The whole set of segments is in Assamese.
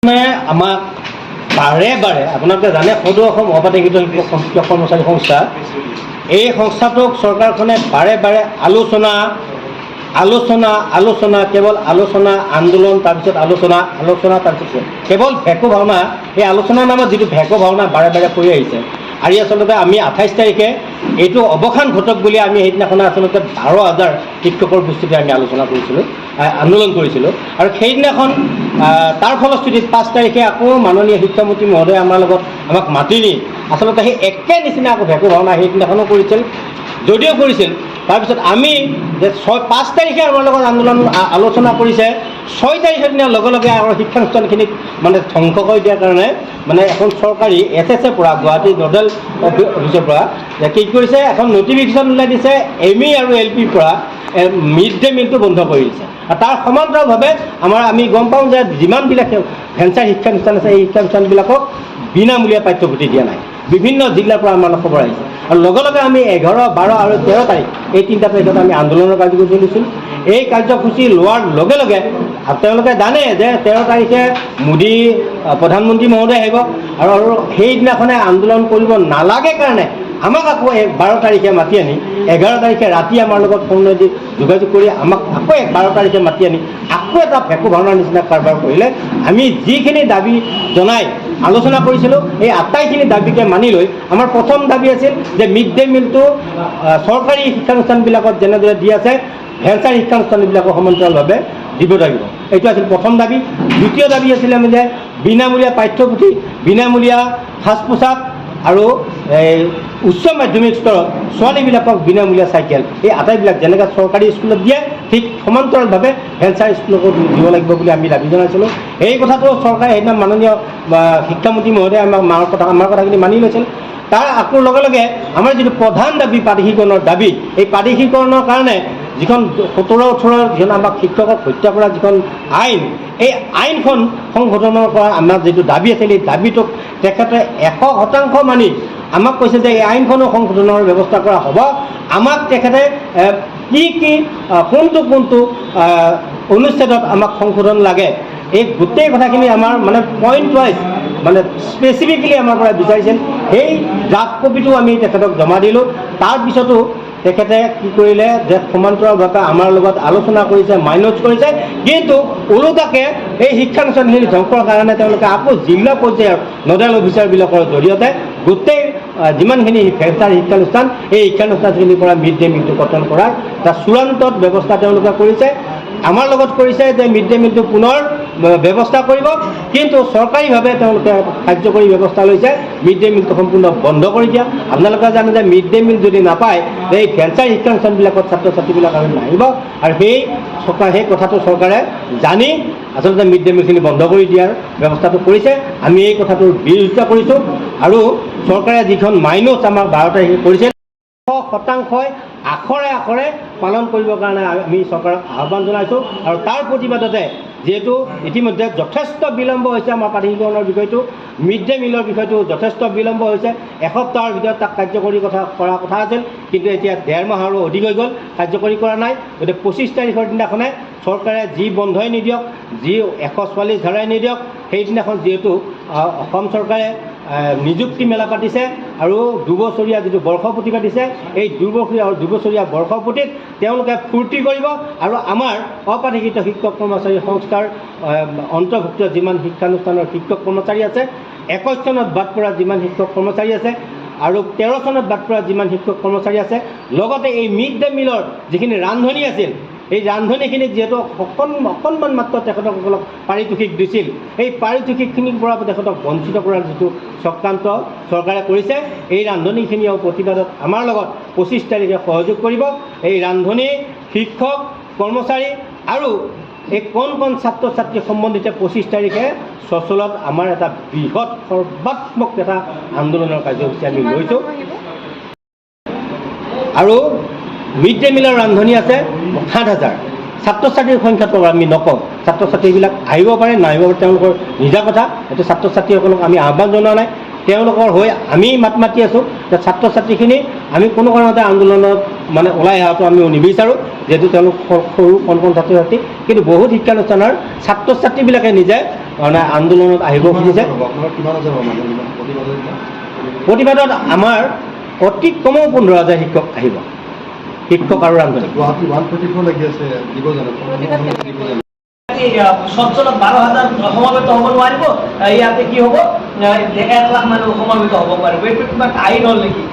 আমাক বাৰে বাৰে, আপোনালোকে জানে, সদৌ অসম অপ্ৰাদেশীকৃত শিক্ষক শিক্ষক কৰ্মচাৰী সংস্থা, এই সংস্থাটোক চৰকাৰখনে বাৰে বাৰে আলোচনা, আলোচনা, আলোচনা, কেৱল আলোচনা, আন্দোলন, তাৰপিছত আলোচনা, আলোচনা, তাৰপিছত কেৱল ভেকো ভাওনা। এই আলোচনাৰ নামত যিটো ভেকো ভাওনা বাৰে বাৰে কৰি আহিছে আৰু আচলতে আমি 28 তাৰিখে এইটো অৱসান ঘটক বুলি আমি সেইদিনাখনে আচলতে 12,000 শিক্ষকৰ উপস্থিতিত আমি আলোচনা কৰিছিলোঁ, আন্দোলন কৰিছিলোঁ। আৰু সেইদিনাখন তাৰ ফলশ্ৰুতিত 5 তাৰিখে আকৌ মাননীয় শিক্ষামন্ত্ৰী মহোদয়ে আমাৰ লগত আমাক মাতি নি আচলতে সেই একে নিচিনা আকৌ ভেকো ভাওনা সেইদিনাখনো কৰিছিল। যদিও কৰিছিল, তাৰপিছত আমি যে 5 তাৰিখে আমাৰ লগত আন্দোলন আলোচনা কৰিছে, 6 তাৰিখৰ দিনা লগে লগে আমাৰ শিক্ষানুষ্ঠানখিনিক মানে ধ্বংস কৰি দিয়াৰ কাৰণে মানে এখন চৰকাৰী এছ এৰ পৰা, গুৱাহাটী নডেল অফিচৰ পৰা যে কি কৰিছে, এখন নটিফিকেশ্যন ওলাই দিছে, এম ই আৰু এল পিৰ পৰা মিড ডে মিলটো বন্ধ কৰি দিছে। আৰু তাৰ সমান্তৰালভাৱে আমি গম পাওঁ যে যিমানবিলাক ভেঞ্চাৰ শিক্ষানুষ্ঠান আছে, এই শিক্ষানুষ্ঠানবিলাকক বিনামূলীয়া পাঠ্যপুথি দিয়া নাই। বিভিন্ন জিলাৰ পৰা আমাৰ খবৰ আহিছে। আৰু লগে লগে আমি 11, 12 আৰু 13 তাৰিখ, এই তিনিটা তাৰিখত আমি আন্দোলনৰ কাৰ্যসূচী লৈছিলোঁ। এই কাৰ্যসূচী লোৱাৰ লগে লগে তেওঁলোকে জানে যে 13 তাৰিখে মোদী প্ৰধানমন্ত্ৰী মহোদয় আহিব আৰু সেইদিনাখনে আন্দোলন কৰিব নালাগে কাৰণে আমাক আকৌ 12 তাৰিখে মাতি আনি, 11 তাৰিখে ৰাতি আমাৰ লগত ফোনেদি যোগাযোগ কৰি আমাক আকৌ 12 তাৰিখে মাতি আনি আকৌ এটা ভেকো ভাওনাৰ নিচিনা কাৰবাৰ কৰিলে। আমি যিখিনি দাবী জনাই আলোচনা কৰিছিলোঁ, এই আটাইখিনি দাবীকে মানি লৈ আমাৰ প্ৰথম দাবী আছিল যে মিড ডে মিলটো চৰকাৰী শিক্ষানুষ্ঠানবিলাকত যেনেদৰে দি আছে, ভেঞ্চাৰ শিক্ষানুষ্ঠানবিলাকো সমান্তৰালভাৱে দিব লাগিব। এইটো আছিল প্ৰথম দাবী। দ্বিতীয় দাবী আছিলে আমি যে বিনামূলীয়া পাঠ্যপুথি, বিনামূলীয়া সাজ পোছাক আৰু এই উচ্চ মাধ্যমিক স্তৰত ছোৱালীবিলাকক বিনামূলীয়া চাইকেল, এই আটাইবিলাক যেনেকৈ চৰকাৰী স্কুলত দিয়ে, ঠিক সমান্তৰালভাৱে ভেঞ্চাৰ স্কুলকো দিব লাগিব বুলি আমি দাবী জনাইছিলোঁ। এই কথাটো চৰকাৰে সেইদিনা মাননীয় শিক্ষামন্ত্ৰী মহোদয়ে আমাক আমাৰ কথাখিনি মানি লৈছিল। তাৰ আকৌ লগে লগে আমাৰ যিটো প্ৰধান দাবী, প্ৰাদেশিকৰণৰ দাবী, এই প্ৰাদেশিকৰণৰ কাৰণে যিখন 17 18 যিখন আমাক শিক্ষকক হত্যা কৰা যিখন আইন, এই আইনখন সংশোধনৰ কৰা আমাৰ যিটো দাবী আছিল, এই দাবীটোক তেখেতে 100% মানি আমাক কৈছে যে এই আইনখনো সংশোধনৰ ব্যৱস্থা কৰা হ'ব। আমাক তেখেতে কি কি কোনটো কোনটো অনুচ্ছেদত আমাক সংশোধন লাগে, এই গোটেই কথাখিনি আমাৰ মানে পইণ্ট ৱাইজ মানে স্পেচিফিকেলি আমাৰ পৰা বিচাৰিছিল। সেই ড্ৰাফ্ট কপিটো আমি তেখেতক জমা দিলোঁ। তাৰপিছতো তেখেতে কি কৰিলে যে সমান্তৰালভাৱে আমাৰ লগত আলোচনা কৰিছে, মাইনজ কৰিছে, কিন্তু ওলোটাকে এই শিক্ষানুষ্ঠানখিনি ধ্বংসৰ কাৰণে তেওঁলোকে আকৌ জিলা পৰ্যায়ৰ নডেল অফিচাৰবিলাকৰ জৰিয়তে গোটেই যিমানখিনি ভেঞ্চাৰ শিক্ষানুষ্ঠান, এই শিক্ষানুষ্ঠানখিনিৰ পৰা মিড ডে মিলটো কৰ্তন কৰাৰ এটা চূড়ান্ত ব্যৱস্থা তেওঁলোকে কৰিছে। আমাৰ লগত কৰিছে যে মিড ডে মিলটো পুনৰ ব্যৱস্থা কৰিব, কিন্তু চৰকাৰীভাৱে তেওঁলোকে কাৰ্যকৰী ব্যৱস্থা লৈছে মিড ডে মিলটো সম্পূৰ্ণ বন্ধ কৰি দিয়া। আপোনালোকে জানে যে মিড ডে মিল যদি নাপায়, এই ভেঞ্চাৰ শিক্ষানুষ্ঠানবিলাকত ছাত্ৰ ছাত্ৰীবিলাক আৰু নাহিব। আৰু সেই কথাটো চৰকাৰে জানি আচলতে মিড ডে মিলখিনি বন্ধ কৰি দিয়াৰ ব্যৱস্থাটো কৰিছে। আমি এই কথাটোৰ বিৰোধিতা কৰিছোঁ। আৰু চৰকাৰে যিখন মাইনছ আমাক 12 তাৰিখে কৰিছে, 100%ই আখৰে আখৰে পালন কৰিবৰ কাৰণে আমি চৰকাৰক আহ্বান জনাইছোঁ। আৰু তাৰ প্ৰতিবাদতে যিহেতু ইতিমধ্যে যথেষ্ট বিলম্ব হৈছে, আমাৰ প্ৰাদেশিকৰণৰ বিষয়টো, মিড ডে মিলৰ বিষয়টো যথেষ্ট বিলম্ব হৈছে। এসপ্তাহৰ ভিতৰত তাক কাৰ্যকৰী কৰা কথা আছিল, কিন্তু এতিয়া ডেৰ মাহৰো অধিক হৈ গ'ল, কাৰ্যকৰী কৰা নাই। গতিকে 25 তাৰিখৰ দিনাখনে চৰকাৰে যি বন্ধই নিদিয়ক, যি 144 ধাৰাই নিদিয়ক, সেইদিনাখন যিহেতু অসম চৰকাৰে নিযুক্তি মেলা পাতিছে আৰু দুবছৰীয়া যিটো বৰ্ষপূৰ্তি পাতিছে, এই দুবছৰীয়া বৰ্ষপূৰ্তিত তেওঁলোকে ফূৰ্তি কৰিব আৰু আমাৰ অপ্ৰাদেশীকৃত শিক্ষক কৰ্মচাৰী সংস্থাৰ অন্তৰ্ভুক্ত যিমান শিক্ষানুষ্ঠানৰ শিক্ষক কৰ্মচাৰী আছে, 21 চনত বাদ পৰা যিমান শিক্ষক কৰ্মচাৰী আছে আৰু 13 চনত বাদ পৰা যিমান শিক্ষক কৰ্মচাৰী আছে, লগতে এই মিড ডে মিলৰ যিখিনি ৰান্ধনি আছিল, এই ৰান্ধনীখিনিক যিহেতু অকণমান মাত্ৰ তেখেতসকলক পাৰিতোষিক দিছিল, এই পাৰিতোষিকখিনিৰ পৰা তেখেতক বঞ্চিত কৰাৰ যিটো চক্ৰান্ত চৰকাৰে কৰিছে, এই ৰান্ধনীখিনিয়েও প্ৰতিবাদত আমাৰ লগত 25 তাৰিখে সহযোগ কৰিব। এই ৰান্ধনী, শিক্ষক কৰ্মচাৰী আৰু এই কণ কণ ছাত্ৰ ছাত্ৰী সম্বন্ধিত 25 তাৰিখে চচলত আমাৰ এটা বৃহৎ সৰ্বাত্মক এটা আন্দোলনৰ কাৰ্যসূচী আমি কিমান লৈছোঁ। মানুহ আহিব? আৰু মিড ডে মিলৰ ৰান্ধনী আছে 7,000। ছাত্ৰ ছাত্ৰীৰ সংখ্যাটো আমি নকওঁ। ছাত্ৰ ছাত্ৰীবিলাক আহিব পাৰে, নাহিব পাৰে, তেওঁলোকৰ নিজা কথা। এইটো ছাত্ৰ ছাত্ৰীসকলক আমি আহ্বান জনোৱা নাই। তেওঁলোকৰ হৈ আমি মাত মাতি আছোঁ যে ছাত্ৰ ছাত্ৰীখিনি আমি কোনো কাৰণতে আন্দোলনত মানে ওলাই অহাটো আমি নিবিচাৰোঁ, যিহেতু তেওঁলোক সৰু কণ কণ ছাত্ৰ ছাত্ৰী। কিন্তু বহুত শিক্ষানুষ্ঠানৰ ছাত্ৰ ছাত্ৰীবিলাকে নিজে মানে আন্দোলনত আহিব খুজিছে। আপোনাৰ কিমান হাজাৰ হ'ব মানুহ প্ৰতিবাদৰ দিনা? প্ৰতিবাদত আমাৰ অতি কমেও 15,000 শিক্ষক আহিব, শিক্ষক আৰু ৰান্ধনী। গুৱাহাটী 144 লাগি আছে, দিব জানো? দিব জানো? সচ্ছলত 12,000 সমবেত হ'ব নোৱাৰিব, ইয়াতে কি হ'ব, 1 লাখ মানুহ সমবেত হ'ব পাৰিব? এইটো কিবা আইন হ'ল নেকি?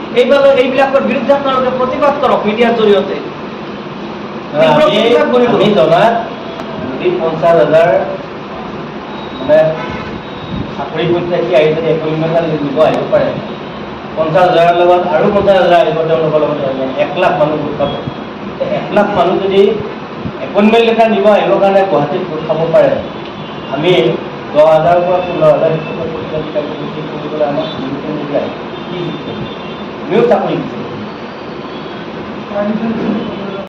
এইবিলাকৰ বিৰুদ্ধে আপোনালোকে প্ৰতিবাদ কৰক মিডিয়াৰ জৰিয়তে। তীব্ৰ প্ৰতিবাদ কৰিব। আমি জনাত যদি 50,000 মানে চাকৰি প্ৰত্যাশী আহি যদি এপইণ্টমেণ্ট এটা নিব আহিব পাৰে, 50,000ৰ লগত আৰু 50,000 আহিব, তেওঁলোকৰ লগত 1 লাখ মানুহ গোট খাব। 1 লাখ মানুহ যদি এপইণ্টমেণ্ট লেটাৰ নিব আহিবৰ কাৰণে গুৱাহাটীত গোট খাব পাৰে, আমি 10,000ৰ পৰা 15,000 শিক্ষকৰ প্ৰতিবাদী কাৰ্যসূচী কৰিবলৈ আমাক নিদিয়ে কি যুক্তি? আমিও চাকৰি বিচাৰিম।